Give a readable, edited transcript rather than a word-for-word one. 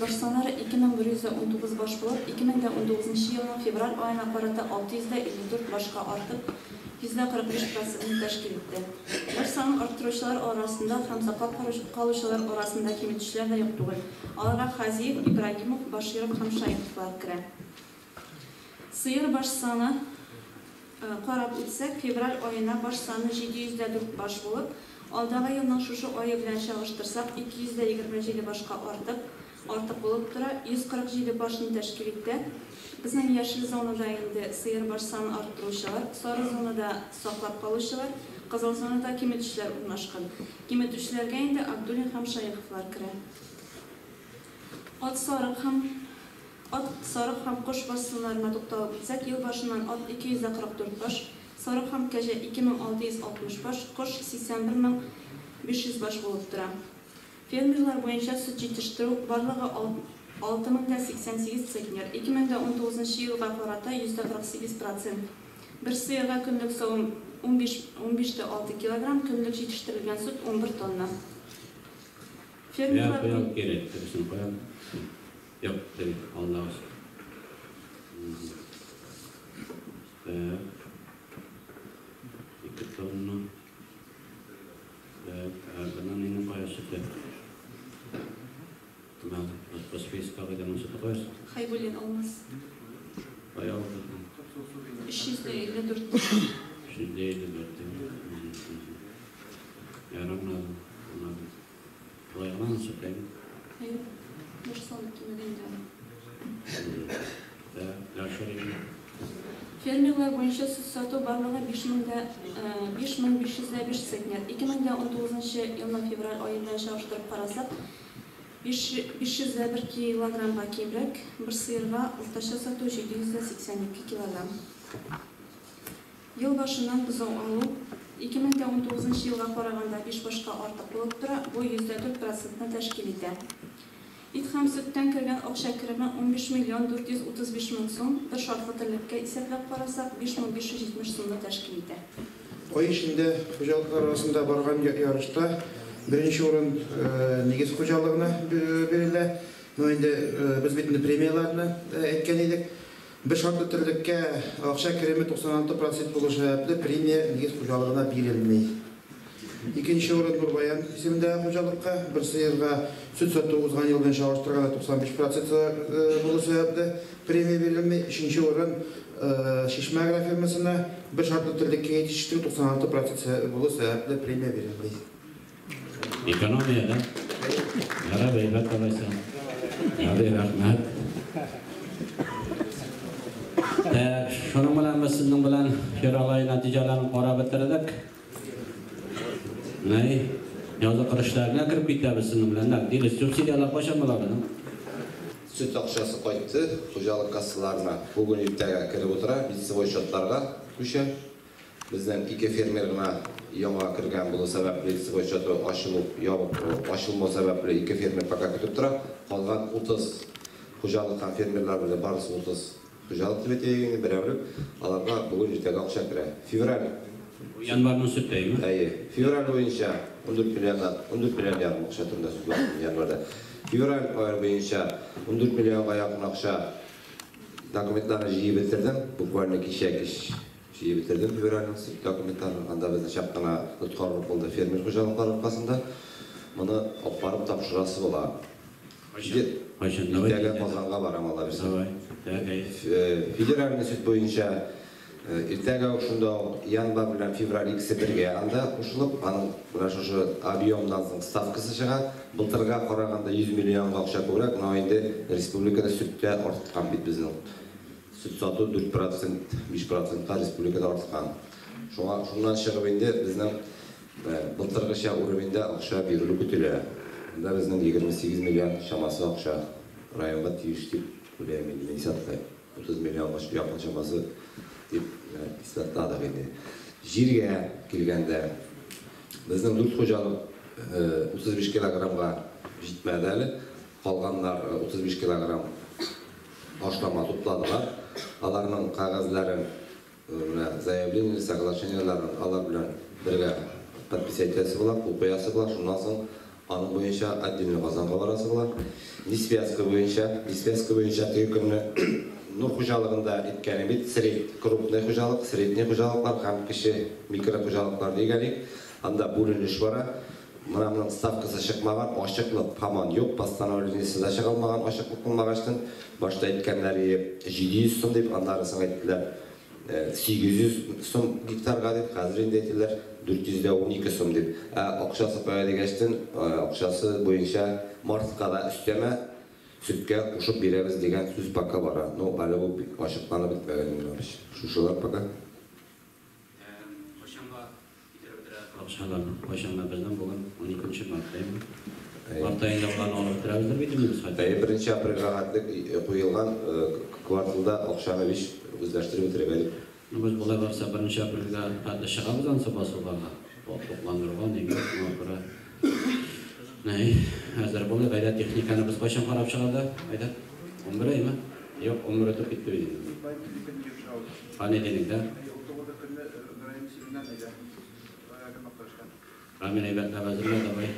Баш саннары 2119 баш булып, 2019 елның февраль аена карата 654 башка артып, 45 процентны тәшкил итте. Баш санын арттыручылар арасында һәм саклап калучылар арасында киметүчеләр дә юк түгел. Аларга Хазиев, Ибрагимов, Баширов һәм Шаиповлар керә. Сыер баш саны карап үтсәк, февраль аена баш саны 704 баш булып, алдагы елның шушы ае белән чагыштырсак, 227 башка артып, артык булып тора, 147 башны тәшкил итте. Безнең яшел зонада инде сыер баш санын арттыручылар, сары зонада саклап калучылар, кызыл зонада киметүчеләр урнашкан. Киметүчеләргә инде Абдуллин һәм Шаиховлар керә. Ат, сарык һәм ат, сарык һәм кош баш саннарына тукталып үтсәк, ел башыннан ат 244 баш, сарык һәм кәҗә 2660 баш, кош 81500 баш булып тора. Фермерлар буенча сөт җитештерү барлыгы 6088 центнер, 2019 елга карата 48%. Бер сыерга көнлек савым 15,6 килограмм, көнлек җитештерелгән сөт 11 тонна. Фермерлар Куям кирәк, дөресен куям. Юк, теге алдагысы. Так. 2 тонна. Так, артынан инде кая сөте? Менә Поспейс кагыйдәнең сөте каясы? Хайбуллин Алмаз. Кая алды? 354. 354. Ярар, надо. Болай гына сөт, Әйе. Баш саны кимегән инде аның. Так, дальше. Фермерлар буенча сөт сату барлыгы 5505 центнер. 2019 елның февраль ае белән чагыштырып карасак, 501 килограммга кимрәк, бер сыерга уртача сату 782 килограмм. Ел башыннан бозау алу 2019 елга караганда 5 башка артык булып тора, бу 4% процентны тәшкил итә. Ит һәм сөттән кергән акча кереме 15 миллион 435 мең сум, бер шартлы терлеккә исәпләп карасак, 5570 сумны тәшкил итә. Ай эчендә хуҗалыклар арасында барган ярышта беренче урын Нигез хуҗалыгына бирелә. Ну инде без бит инде премияләрне әйткән идек. Бер шартлы терлеккә акча кереме 96% булу сәбәпле премия Нигез хуҗалыгына бирелми. Икенче урын Нурбаян исемендәге хуҗалыкка, бер сыерга сөт сату узган ел белән чагыштырганда 95% булу сәбәпле премия бирелми. Өченче урын Чишмә агрофирмасына, бер шартлы терлеккә җитештерү 96% булу сәбәпле премия бирелми. Экономия, да? Ярар, әйбәт алайса. Ярый, рәхмәт. Шуның белән без сезнең белән февраль ае нәтиҗәләрен карап бетердек. Ни, язгы кыр эшләренә кереп китәбез сезнең белән. Дилес, субсидияләр кайчан була? Сөт акчасы кайтты хуҗалык кассаларына. Бүген иртәгә кереп утыра, лицевой счетларга күчә. Безнең ике фермер гына яңа кергән булу сәбәпле лицевой счеты ачылу, ябык ачылмау сәбәпле ике фермер пока көтеп тора. Калган 30 хуҗалык һәм фермерлар белән барысы 30 хуҗалык дип әйтәйек инде, берәүлек. Аларга бүген иртәгә акча керә. Февраль. Январьның сөте, әйме? Әйе. Февраль буенча 14 миллионнан 14 миллион ярым акча турында сүз бар январьда. Февраль ае буенча 14 миллионга якын акча документларны җыеп бетердем. Буквально кичә кич җыеп бетердем февральнең сөт документларын. Анда безне чак кына тоткарлык булды фермер хуҗалыклары аркасында. Моны алып барып тапшырасы була. Кайчан? Иртәгә Казанга барам, Алла бирсә. Давай. Так, әйе. Федеральный сөт буенча иртәгә үк шунда ук январь белән февраль икесе бергә анда кушылып, аның менә шушы объемнан соң ставкасы чыга. Былтырга караганда 100 миллионга акча күбрәк, но инде республикада сөт тә арткан бит безнең. Сөт сату 4%, 5%-ка республикада арткан. Шуңа шуннан чыгып инде безнең былтыргыча уровеньдә акча бирелү көтелә. Анда безнең 28 миллион чамасы акча районга тиеш дип уйлыйм инде, мин исәпләйм. 30 миллионга якын чамасы дип исбатладык инде. Җиргә килгәндә безнең 4 хуҗалык 35 килограммга җитмәде әле. Калганнар 35 килограмм ашлама тупладылар. Аларның кәгазьләрен, менә заявление, соглашениеләрен алар белән бергә подписать итәсе була, кул куясы була. Шуннан соң Аның буенча отдельно Казанга барасы була. Несвязка буенча, несвязка буенча теге көнне Нур хуҗалыгында әйткәнем бит, сред, крупный хуҗалык, средний хуҗалыклар һәм кече микро хуҗалыклар дигән идек. Анда бүленеш бара. Менә моның ставкасы чыкмаган, ачыклык һаман юк, постановлениесе дә чыгалмаган, ачыклык булмагачтын. Башта әйткәннәре 700 сум дип, аннары соң әйттеләр 800 сум гектарга дип, хәзер инде әйтәләр 412 сум дип. Ә акчасы кая дигәчтен, акчасы буенча мартка да өстәмә сөткә кушып бирәбез дигән сүз пока бара. Но әле бу ачыкланып бетмәгән инде. Шушылар пока. Кайчанга китереп бетерә акчаларны? Кайчанга безнең бүген 12 март, әйеме? Март аенда боларны алып бетерәбездер бит инде без хәтта. Әйе, 1 апрельгә хәтлек куелган кварталда акчаны биш үзләштереп бетерергә дип. Ну, без болай барса 1 апрельгә хәтле чыгабыз ансы басуларга. Тукландыруга, нигә, шуңа күрә. Нәй, әзер булыйк. Әйдә, техниканы без кайчан карап чыгарды? Әйдә. 11 әйме? Юк, 11 өтеп китте бит инде. Понедельник, да? Рамил әйбәтләп әзерлә, давай.